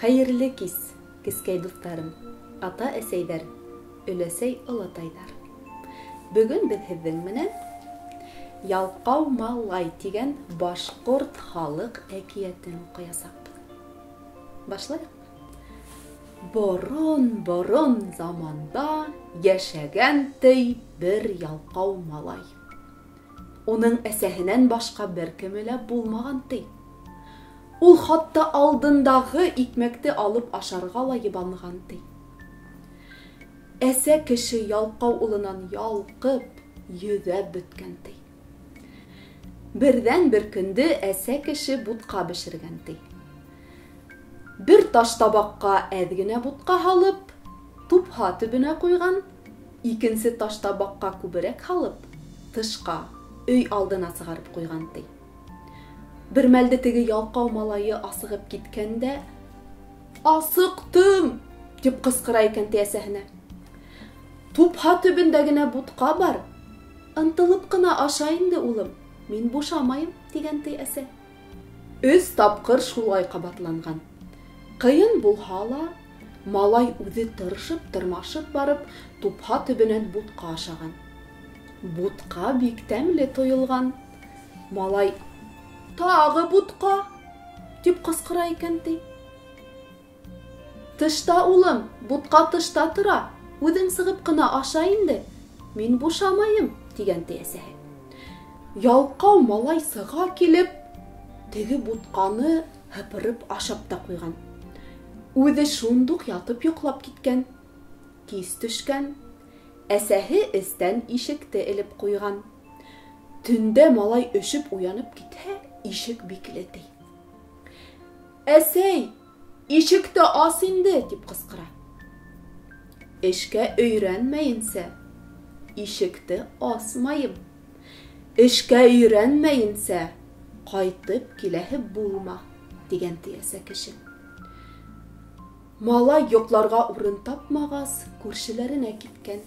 Хәйерле кис, кескәй дуҫтарым, ата-әсәйҙәр, өләсәй, олатайҙар. Бөгөн беҙ һеҙҙең менән Ялҡау малай тигән башҡорт халыҡ әкиәтен уҡыясаҡбыҙ. Башлайыҡ. Борон-борон заманда йәшәгән ти бер ялҡау малай. Уның әсәһенән башҡа бер кеме лә булмаған ти. Ул хатта алдындағы икмәкте алып ашарға ла йыбанған ти. Әсә кеше ялҡау улынан ялҡып, йөҙәп бөткән ти. Берҙән бер көндө әсә кеше бутҡа бешергән ти. Бер таш табаҡҡа әҙ генә бутҡа һалып, тупһа төбөнә ҡуйған, икенсе таш табаҡҡа күберәк һалып, тышҡа, өй алдына сығарып ҡуйған ти. Бер мәлде теге ялҡау малайы асығып киткән дә, "Асыҡтым!" тип ҡысҡыра икән ти әсәһенә. "Тупһа төбөндә генә бутҡа бар, ынтылып ҡына аша инде, улым, мин бушамайым", тигән ти әсә. 3 тапҡыр шулай ҡабатланған. Ҡыйын булһа ла, малай үҙе тырышып-тырмашып барып, тупһа төбөнән бутҡа ашаған. Бутҡа бик тәмле тойолған. Малай: "Тағы бутҡа!" тип ҡысҡыра икән ти. "Тышта, улым, бутҡа тышта тора, үҙең сығып ҡына аша инде, мин бушамайым", тигән ти әсәһе. Ялҡау малай сыға килеп, теге бутҡаны һыпырып ашап та ҡуйған. Үҙе шундуҡ ятып йоҡлап киткән. Кис төшкән. Әсәһе эстән ишекте элеп ҡуйған. Төндә малай өшөп уянып китһә, ишек бикле ти. "Әсәй, ишекте ас инде!" тип ҡысҡыра. "Эшкә өйрәнмәйенсә, ишекте асмайым. Эшкә өйрәнмәйенсә, ҡайтып киләһе булма", тигән ти әсә кеше. Малай йоҡларға урын тапмағас, күршеләренә киткән.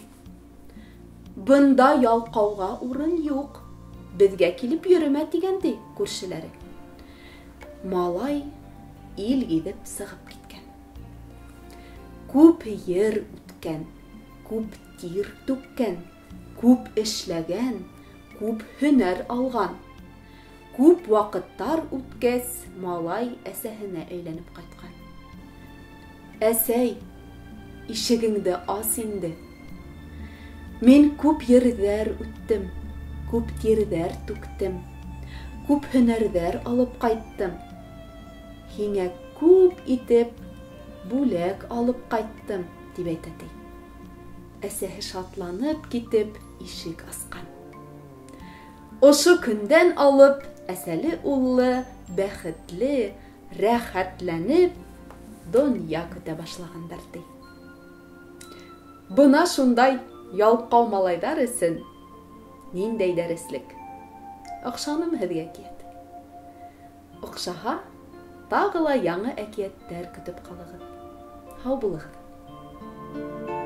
"Бында ялҡауға урын юҡ, беҙгә килеп йөрөмә", тигән ти күршеләре. Малай ил гиҙеп сығып киткән. Күп ер үткән, күп тир түккән, күп эшләгән, күп һөнәр алған. Күп ваҡыттар үткәс, малай әсәһенә әйләнеп ҡайтҡан. "Әсәй, ишегеңде ас инде. Мин күп ерҙәр үттем, күп тирҙәр түктем, күп һөнәрҙәр алып ҡайттым. Һиңә күп итеп бүләк алып ҡайттым", тип әйтә ти. Әсәһе шатланып китеп ишек асҡан. Ошо көндән алып әсәле уллы бәхетле, рәхәтләнеп донъя көтә башлағандар ти. Бына шундай ялҡау малайҙар өсөн ниндәй дәреслек. Оҡшанымы һеҙгә әкиәт? Оҡшаһа, тағы ла яңы әкиәттәр көтөп ҡалығыҙ. Һау булығыҙ.